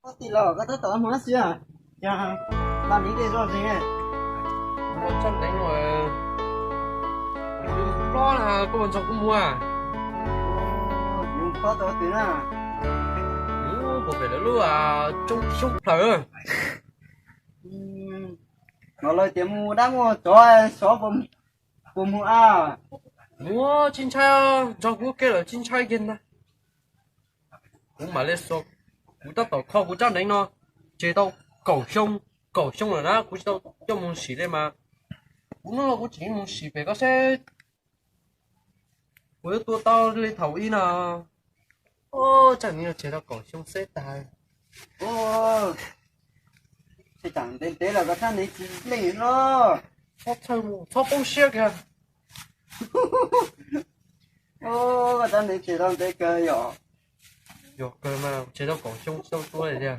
Koj tij laug, koj tab tom mus dab tsi? Cas los neev dej zog zeeg? Mus tsab neev no, hlob na, koj puas nrog kuv mus? Mus hlob tau twg na? Mus pem lawv lub roob xyoob plhaws. Hnov lawv tias mus dab muaj tsov sov, puas mus a? Mus, tsis ntshai, nrog kuv ua ke lawm tsis ntshai kiag ntag. Kuv mam li xuas, kuv tab tom kho kuv tsab neev no tseg tau kaum xyoo, kaum xyoo lawm na kuv tsis tau coj mus sim li mas. Kuv hnub no kuv tseem mus sim pem koj seb kuv yuav tua tau li thaum ub no. Tsab neev no tseg tau kaum xyoo xwb tag. Tsam ntev ntev los koj tsab neev tsis leej no. Txhob txhawj mus, txhob poob siab kiag. Koj tsab neev tseg tau ntev kawg yom. Yog kawg mas, tseg tau kaum xyoo tsis tau tua li tiag.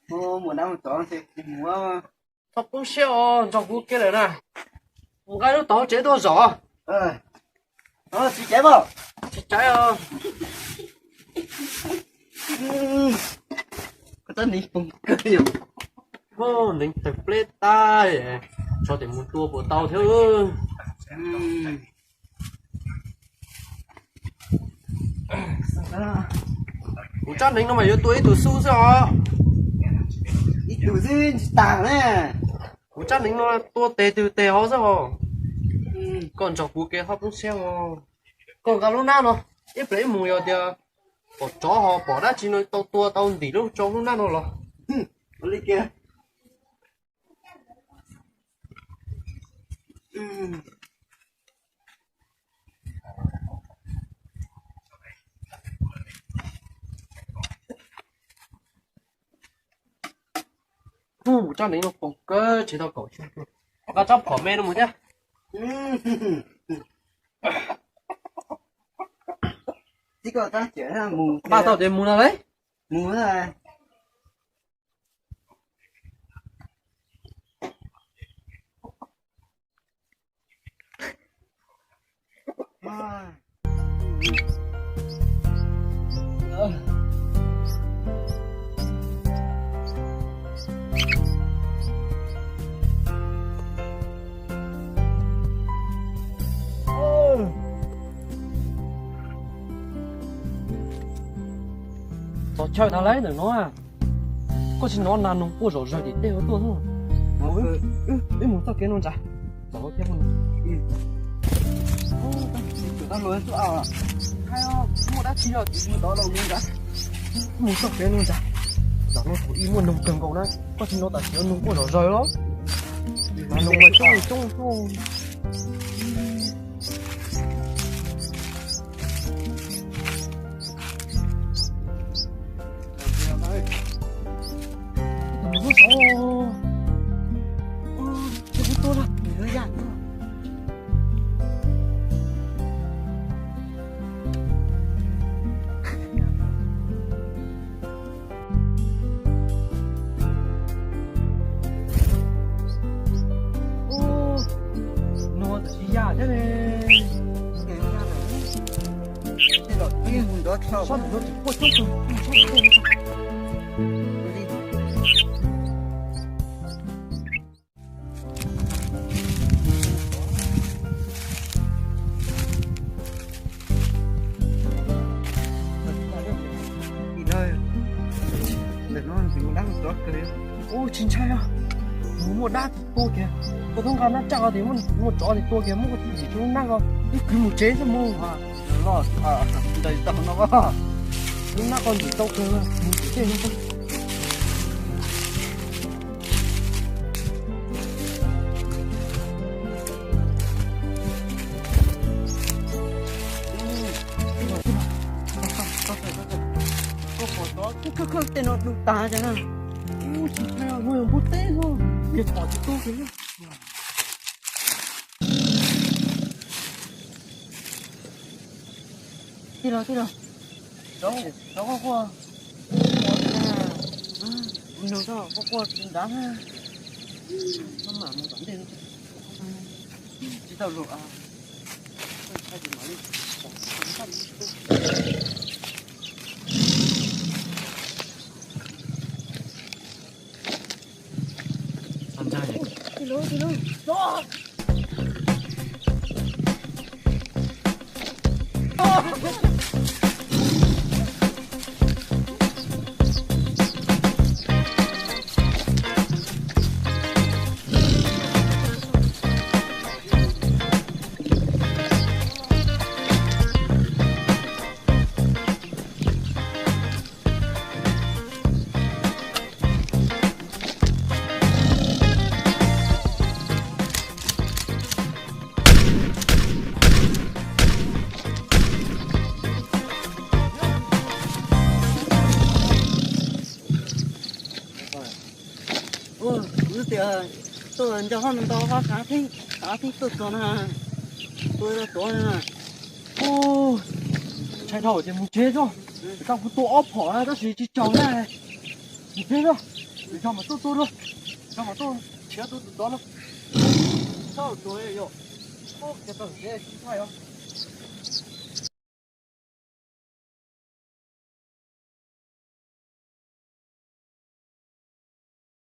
Mus dab mus tsov ntshe kuv mus. Txhob poob siab os, nrog kuv ua ke lawm na. Mus nqa lub tau tsev tuaj zom. Tsis caiv os. Tsis caiv os. Koj tsab neev poob kawg yom. Neev tawg pleb tag, tsov tias mus tua puas tau thiab. Kuv tsab neev no mas yuav tua ib tug xub xwb os. Ib tug xwb tsis tas na. Kuv tsab neev no tua tes twg tes hov xwb os. Koj nrog kuv ua ke txhob poob siab os. Koj nqa lub hnab no, ib pliag ib mus yog tias pom tsov ho pom dab tsi no tau tua tau ntim lub tsau lub hnab no los. Ua li kiag. Kuv tsab neev no poob kawg, tseg tau kaum xyoo. Koj tsob phom me no mus thiab. Npaj tau ces mus no lauj. Mus. Txog chaw tag lawm ntawm no. Koj tsis hnov nas noog quaj zom zaws tim tej tuaj xwb. Wb mus txoj kev no ntag. Muaj dab tsi los mus tod los mus ntag. Mus txoj kev no ntag. Zaum no thaum ub muaj noog kawg nkaus na, koj tsis hnov tam sim no noog quaj zom zaws los? Mas noog mas coob coob tuaj. Nuav tam sis yam thiab ne. Tej zaum ib mus nrov tshaj. Ntawm no ntxim mus dab mus tsov kawg. Ub, tsis ntshai os. Mus muaj dab tua kiag. Koj twb nqa nab tsaj tias muaj tsov tias tua kiag, muab koj txim rau lub nab ko, ib kwv mus tsev xwb mus. Loj ntawm tau no, lub nab ko ntxim tau kawg, mus tsev no. Koj pom tsov khawb khawb tej no du tag cas na. Ub, tsis ntshai, muaj yog npua teb xwb, ces pom tsis tu kiag. Tij laug, tij laug, tsov quaj quaj, mus nug koj quaj quaj tsis nrad, koj mam mus tom ntej, tsis tau lus. Kuv tias tuaj nco hoj ntau hoj xav theeb, xav theeb tuaj txog na, tuaj tuav na. Ntshai dhau ces mus tsev tso. Tam kuv tua ob phom na tab sis tsis tsaug na. Mus tsev tso, nco mas tuaj tua dua, nco mas tuaj nrhiav tus tus tod na. Txhob tuag yom. Ub, ces tau tsev tsis txhob yom.